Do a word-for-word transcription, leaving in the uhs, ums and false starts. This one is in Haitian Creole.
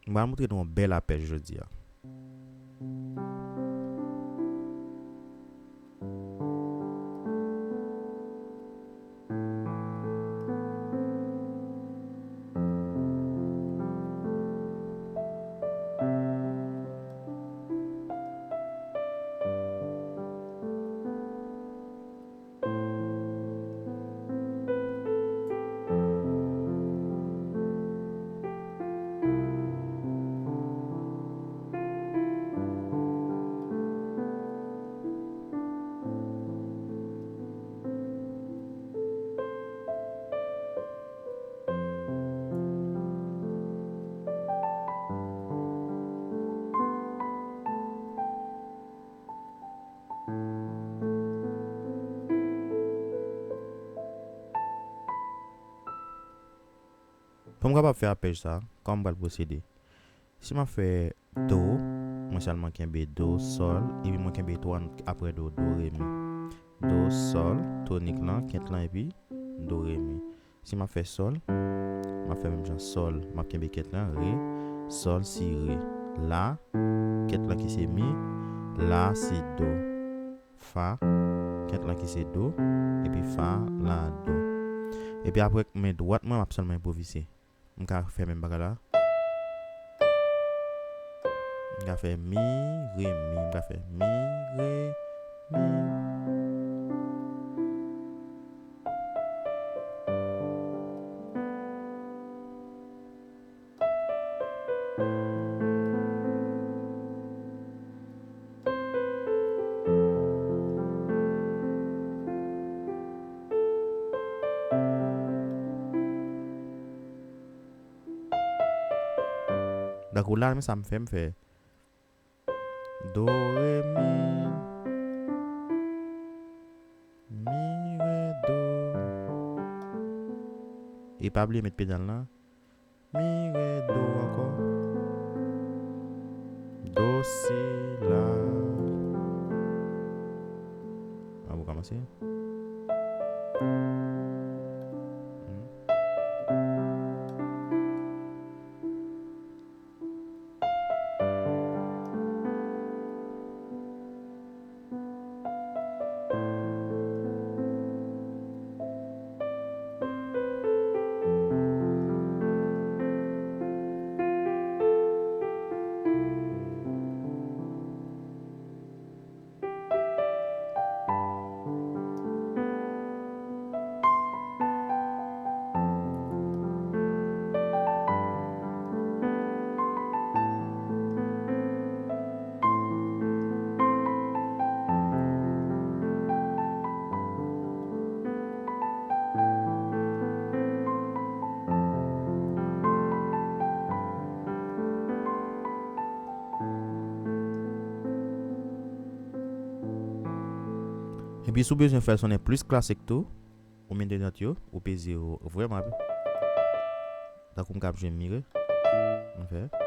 M pral montre nou yon bèl apèch jodi a. Pou m kapab fè apèch sa, kòman m pral pwosede? Si m ap fè do, mwen sèlman kenbe do, sòl, epi mwen kenbe twa not apre do, do, re, mi. Do, sòl, tonik lan, kent lan, epi do, re, mi. Si m ap fè sòl, m ap fè menm jan sòl, m ap kenbe kent lan, re, sòl, si, re. La, kent lan ki se mi, la, si, do. Fa, kent lan ki se do, epi fa, la, do. Epi apre, men dwat mwen, m ap sèlman enpwovize. M ka fè menm bagay la. M ka fè mi, re, mi. M ka fè mi, re, mi. Donk, ou la, men sa m fè, m fè do, re, mi, mi, re, do. E pa bliye met pedal lan. Mi, re, do ankò. Do, si, la. An, pou kòmanse. Hmm. Epi si w bezwen fè l sonnen plis klasik tou, ou met de not yo, ou peze yo vrèman byen. Tankou m k ap jwe mi, re. M fè.